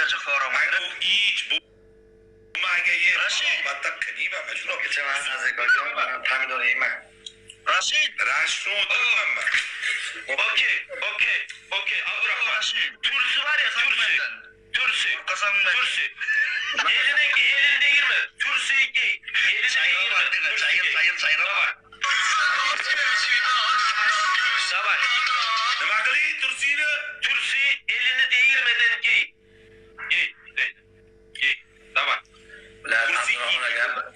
berjek soragym Ay gerek. bu iç bu mage ye. Raşid. Batta kınima meşhur. Geçen azıcık bakıyorum. Pomidor yeme. Raşid. Raşid oturmam ben. Okey, okey, okey. Abdurrahman. Raşid. Türsü var ya türsü. Türsü. Korkasan ben. Türsü. Eline, elini değirme. Türsüyü giy. Elini Çayıra değirme. bak dinle. Türsü Çayır giy. çayır çayıra bak. Davay. Nima qiling tursingni? Türsüyü elini değirmeden giy. Giy. Giy. Giy. Davay. Ular Abdurrahman aka.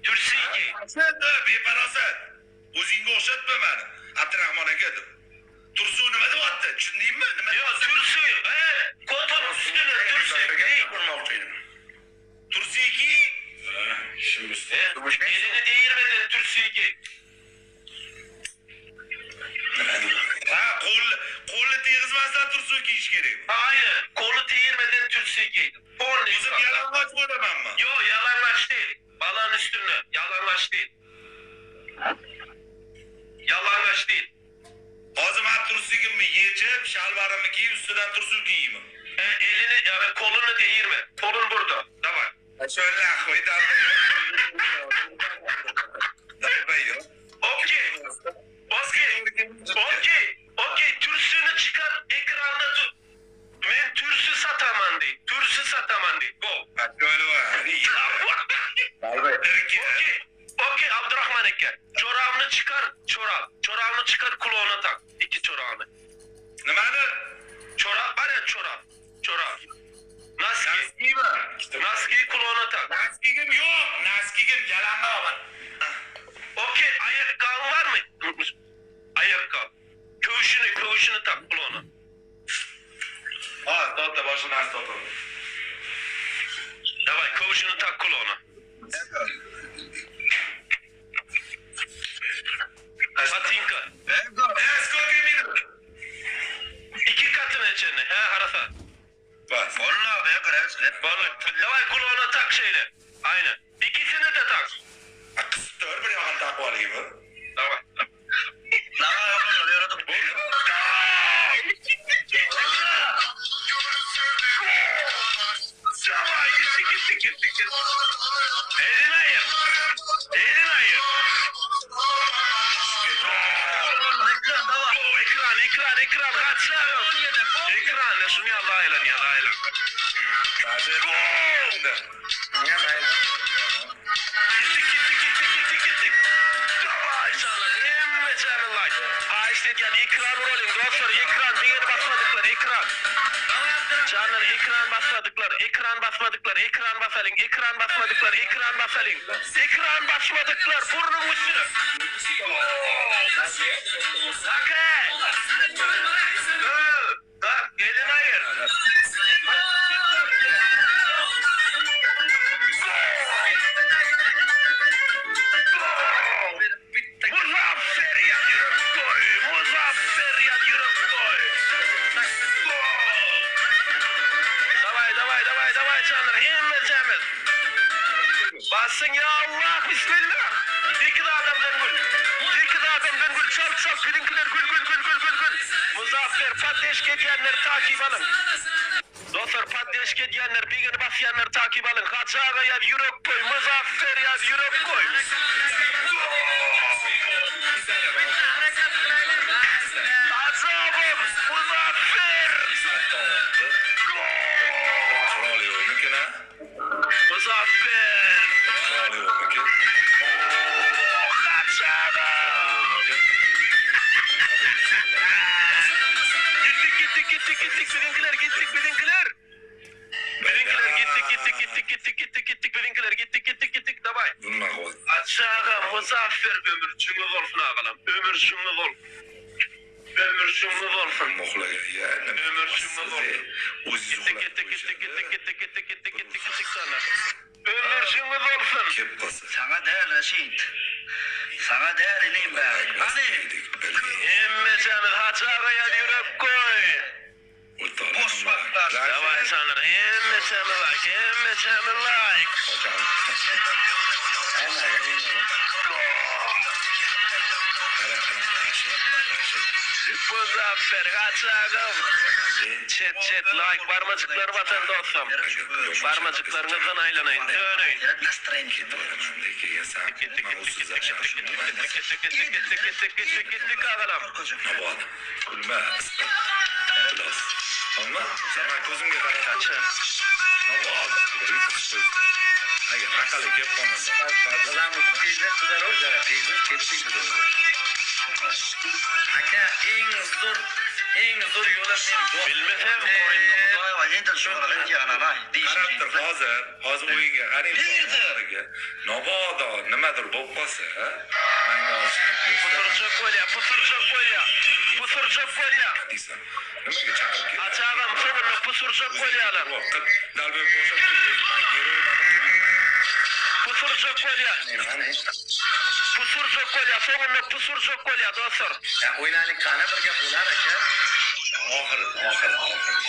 Türsüyü giy. Sen de befarosat. O'zingga o'xshatma mani. Abdurahmon aka deb. Tursun nima deyapti? Tushundingmi? Nima? Yo türsü. He, koltuğun üstüne türsü. Giy. Vurmoqchi edim. Tursiki Şimdi He, Elini değirmeden türsüyü giy. Ha, qo'l qo'lni tegizmasdan tursun kiyish kerak. Aynen. Kolu değirmeden türsüyü giy. Polni. O'zim yalang'och bo'lamanmi? Yo yalanlaç değil. Balığın üstünde. Yalanlaç değil. Yalanlaç değil. Hozir men tursigimni yechib, shalvarimni kiyib, ustidan tursun kiyeymi? E, elini yani kolunu değirme. Kolun burada. Davay. Şöyle qo'y Dalba yo'q. Okey. Okey. Okey. Okey. Türsünü çıkar ekranda tut. Men türsü sataman dey. Türsü sataman dey. Go. Şöyle var. Okey. Okey Abdurrahman aka. Çorabını çıkar. Çorap. Çorabını çıkar kulağına tak. İki çorabını. Nimani? Çorap var ya çorap. Çorap. Naski. Naskimi? Naskiyi kulağına tak. Naskigim yo'q. Naskigim yalang'och. Okey ayakkabın var mı? Ayakkabı. Köğüşünü, köğüşünü tak kulağına. Ha, to'xta, boshqa narsa topaman. Davay köğüşünü tak kulağına. Patinka. E, сколько минут? İki katını içini. He harasa. Bas. Vallahi be kres. Vallahi. Davay kulağına tak şeyini. Aynen. İkisini de tak. Qisib tur, bir yog'ini taqib olaymi? Davay. Naga yok yaratıp. Davay gitti gitti gitti gitti. Elini ayır. Elini ayır. Ekran da var. O ekran ekran ekran kaçlar. Ekran şunu ya la ya la Gittik gittik gittik gittik gittik. Davay canım. Hemme canım like. Ha işte yani ekran rolling dostlar ekran beğeni basmadıklar ekran. Canlar ekran basmadıklar ekran basmadıklar ekran basalım ekran basmadıklar ekran basalım. Ekran basmadıklar burnun üstüne. Sakın. Bak gelin hayır. Muzaffer ya yürek koy. Muzaffer ya yürek koy. Davay davay davay davay canlar. Hemme cemiz. Basın ya Allah bismillah. İki de adamdan gül. İki de adamdan gül. Çal çal birinkiler gül gül gül gül gül gül. Muzaffer pateş ediyenleri takip alın. Dostlar pateş ediyenler bir basyanları takip alın. Kaçağa ya yürek koy. Muzaffer ya yürek koy. Azabım Muzaffer. Chiroyli yo'qmikin, ha? Muzaffer. Chiroyli yo'qmikin? Kaçalım. Gittik gittik gittik gittik birinkiler gittik birinkiler. Birinkiler gittik gittik gittik gittik gittik gittik birinkiler gittik gittik gittik davay. Nima qildi? Aşağı Muzaffer ömür cüngüz olsun ağalam. Ömür cüngüz ol. Ömür cüngüz olsun. Muxlagan ya. nima Ömür qilyapsiz, cüngüz olsun. e? O'zingiz Gittik uxlab gittik gittik qo'yishadi. gittik gittik gittik gittik gittik gittik sana. Ömür cüngüz olsun. Kelib qolsa. Sana değil Reşit. Sana değil ilim be. Hadi. Hemme canı hacı ağaya yürek koy. O'rtoqlar, Boş vaqtlar. Davay canlar hemme canı like hemme canı like. Qara, qara, Rashid, Rashid. Muzaffer gaçagym. Çet çet laýk barmajyklary basan dostum. Barmajyklaryňyzdan aýlanaýyn döneýin. Gitdik gitdik gitdik gitdik gitdik gitdik gitdik gitdik gitdik agalam. Nobody. Gülme ysgyn. Bilas. Onda sen maňa gözümge garap Gaça. Nobody. Agar aqali kelib qolmasa. Aka eng zo'r eng zo'r yo'la men Bilmesem koyunda Qarab tur hozir, hozir o'yinga qarang. Nabodo nimadir bo'lib qolsa, menga hozir shart bersa, Pusurcak bolýa, pusurcak bolýa. Pusurcak bolýa. deysan. Nimaga chaqirib keldi? Açagam soňunda pusurcak bolýalar. Qil, dalbek qo'shib, man geroyman. Pusurcak bolýa. Pusurcak bolýa, soňunda pusurcak bolýa dostlar. O'ynaylik qani bir gap bo'lar aka. Oxiri, oxiri, oxiri.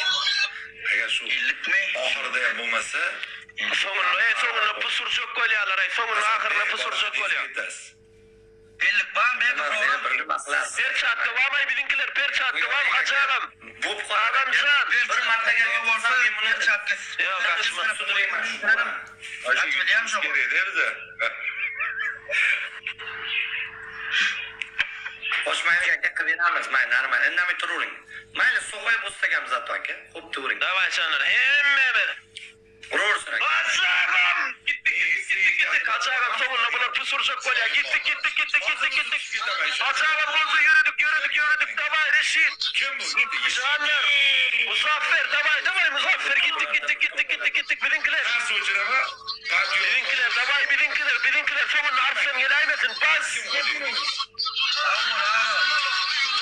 Agar shu Ellikmi? oxirida ham bo'lmasa, Soňunda, ey soňunda pusurcak bolýalar, ey soňunda ahyrynda pusurcak bolýa. Yetasiz. Ellik bam be Bir nima qilasiz? Perçatka vamay bilinkiler, perçatka vam haçagam. Bo'p qoladi. Agamjan. Bir martaga yutolsam men buni Yo'q, kaçma. sudrayman. Açmayacağım şu. Kerak bize. Qo'shmaylik aka qilib beramiz. Mayli, normal. Indamay turavering. Mayli, so'qay bo'lsak ham zato aka. Xo'p turing. Davay canlar, hemme Uraversin aka. Haçagam. Gittik gittik gittik gittik. Haçagam soňunda bular pusurcak bolýa. Gittik gittik gittik gittik gittik. Haçagam bolsa yürüdük yürüdük yürüdük. Davay Reşit. Kim bu? Canlar. Muzaffer davay davay Muzaffer gittik gittik gittik gittik gittik bilinkiler. Ters o'chiraman. Part yo'q. Bilinkiler davay bilinkiler bilinkiler soňunda Arslan geläýmesin. Bas.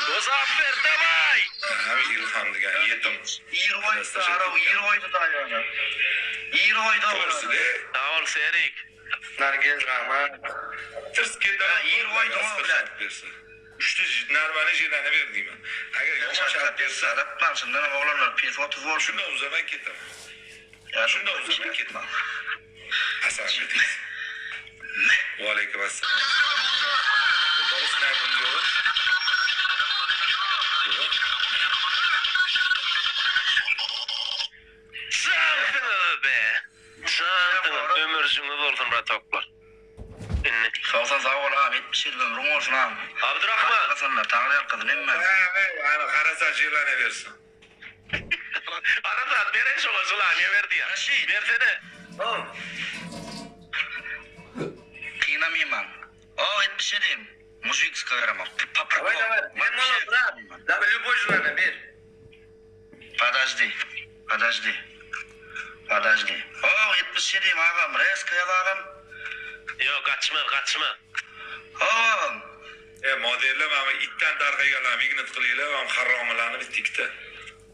Muzaffer davay. Ha, Ilham degan yetim. To'g'risida Sağ ol Serik. Nargiz rahmat. tirs ketadi. Ha, yer qo'ydi u bilan. Bersa. Uchta narvani jelani ber deyman. Agar yomon shart bersa, shundan uzaman ketaman. Shundan uzaman ketaman. Assalomu alaykum. Va alaykum assalom. To'g'ri snaypim yo'q. Yo'q. Cansınız be. Cansınız. Ömürcüňiz bolsun bratoklar. Inni. Sağ sağ ol abi 77 ömrün olsun abi. Abdurrahman. Hasanlar Tanrı yalkasın emme. Ha, ha, ana qarasa jelani bersin. Arada beren şoňa jylany berdi ya. Raşid. Bersene. Kıynamayayım O 77. Mujik sıkıyorum. Давай, давай. Men mana брат. Давай любой желание ber. Подожди. Подожди. Подожди. O 77 ağam. Reska ağam. Yok kaçma kaçma. O ağam. E, modellar mana itdan tarqaganlarni vignat qilinglar, mana haromilarni bitta ikkita.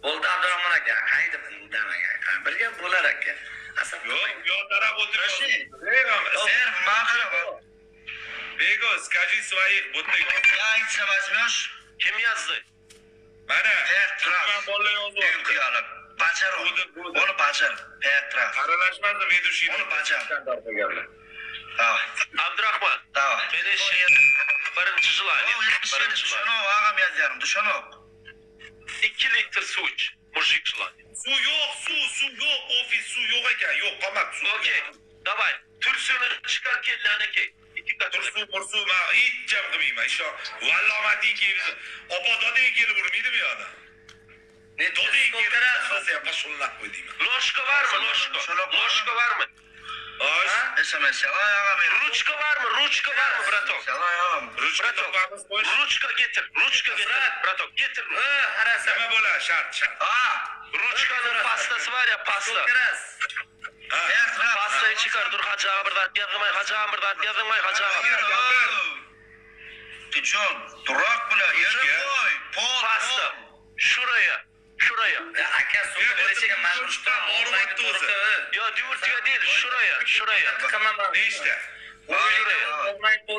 Bo'ldi Abdurahmon aka. Haydi indamang aka. Bir gap bo'lar aka. Asab Yo'q, yo taraf o'tirib. Rashid. Ey, mana Ser mağara. Bego, скажи своих, bu yerda yoz. Яйца возьмешь? Kim yazdı? Mana, Petra. turkman bolalar yozyapti. Büyük kıyalı. Bacar onu. Budur, budur. Onu bacar. Petra. Aralashmadim, ведущий. Onu bacar. Давай. Abdurrahman. Давай. Beni eşit. Birinci jylany. O 77 Birinci jylany. düşen o ağam yazıyorum. Düşen o. 2 litre su iç. Mujik jylany. Suv yo'q, suv, suv yo'q, ofis suv yo'q ekan, yo'q, qolmabdi suv. Okey. Davay. Türsünü çıkar kellene ki. İki katı. Tursuv, mursuv, man hech jam qilmayman. Isho, vallomating kelib, opa dodang kelib urmaydi bu yoqda. Dodang kelib ursa ham pashul nahvoy deyman. Loşka var mı loşka? Loşka var mı? Osh, SMS yalan ağam. Ruçka var mı? Ruçka var mı bratok? Yalan ağam. ruchka Bratok. topamiz qo'yish. Ruçka getir. Ruçka getir. Bratok getir. Ha, harasa. Nima bo'ladi? Shart, shart. Aa. Ruçkanın pastası var ya pasta. Kiraz. Ha. Petra. Pastayı çıkar dur hacı ağa buradan yazmay hacı ağa buradan yazmay hacı ağa. Ты чё, дурак, бля? Yere koy. Pol, Pasta. pol. Şuraya. Şuraya. Ya aka suv berishga majbur Og'riyapti o'zi. Ya düğürtüye değil şuraya. Şuraya. Nechta? Şuraya.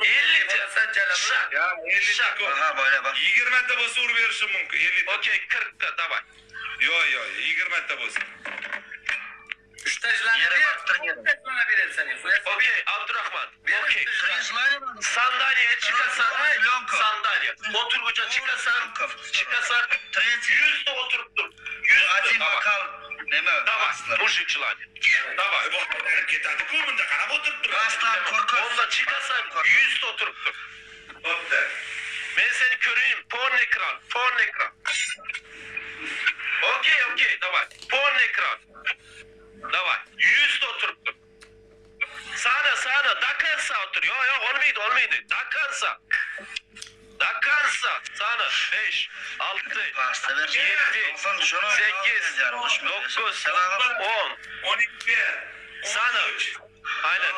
50 ta. Şak. Ya 50 ta ko'p. Aha böyle bak. 20 ta bo'lsa urib berishim mumkin. 50 ta. Okey 40 ta davay. Yo'q, yo'q, 20 ta bo'lsa. Uchta jilani Yere ber. baktır yere. Uchta jilani bersan. Okey Abdurrahman. Okey. Sandalýeye çykasan, sandalýe. Oturgyja çykasan, çykasan, ýüzde oturyp dur. Ýüzde. Daway. Daway. Mujik želaniýe. Daway. Onda çykasan, ýüzde oturyp dur. Men seni köreýin. Polny ekran, polny ekran. Okey, okey, daway. Polny ekran. Daway. Ýüzde oturyp dur. Sana sana do konca otur ýok ýok olmaýdy olmaýdy do konca do konca sana beş alty ýedi sekiz dokuz on sana aýnen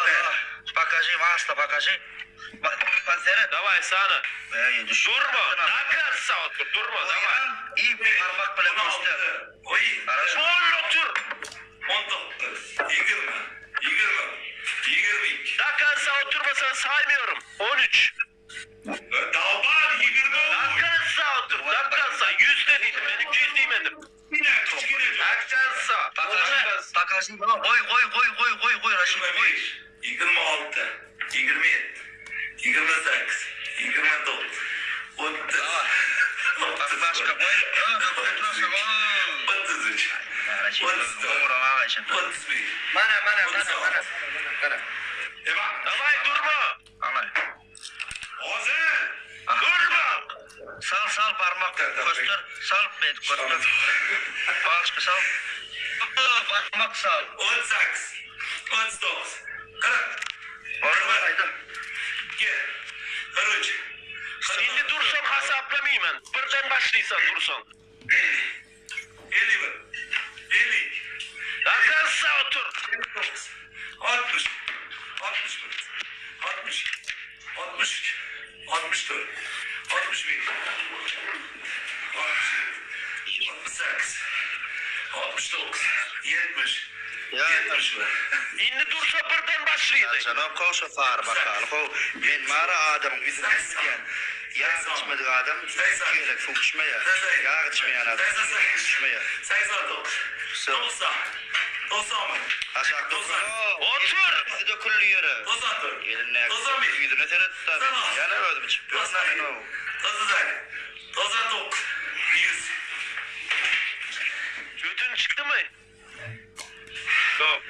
daway sana durma do konca otur durma daway pol otur. 19, 20, 21, 22. Dakansa oturmasan saýmıyorum. 13. Dalban 23. Dakansa otur. Dakansa 100 dediydim ben 200 diýmedim. Dakansa. Dakansa. Goý goý goý goý goý goý Raşid goý. 25, 26, 27, 28, 30. Başga goý. 33. 34. 35. Mana mana mana mana mana. Daway durma. Hozir. Durma. Sal sal barmak göster. Sal bet göster. Palçka sal. Barmak sal. 38. 39. 40. Barmak aýda. 2. 43. Indi dursaň hasaplamayman. Birden başlaysan dursaň. 51. 52. Dakansa otur. 59. 60. 61. 62. 63. 64. 65. 67. 68. 69. 70. 71. Indi dursa birden başlaydy. Sana kowşa far bakal. Ho men mara adamyň ýüzüne diýen. Ýag içmedik adam gerek suw içmeýär. Ýag içmeýän adam içmeýär. 89. 90. 91. Aşak Otur. Bizi döküldü ýere. 94. Eline 91. ýüzüne seret da. Ýana özüm içip. 98. 99. 100. Götün çykdy mı? Yok.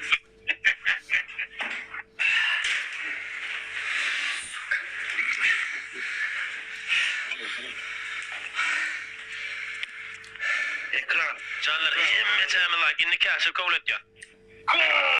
Ekran. Canlar hemme jamy like indi käşe kabul et ya.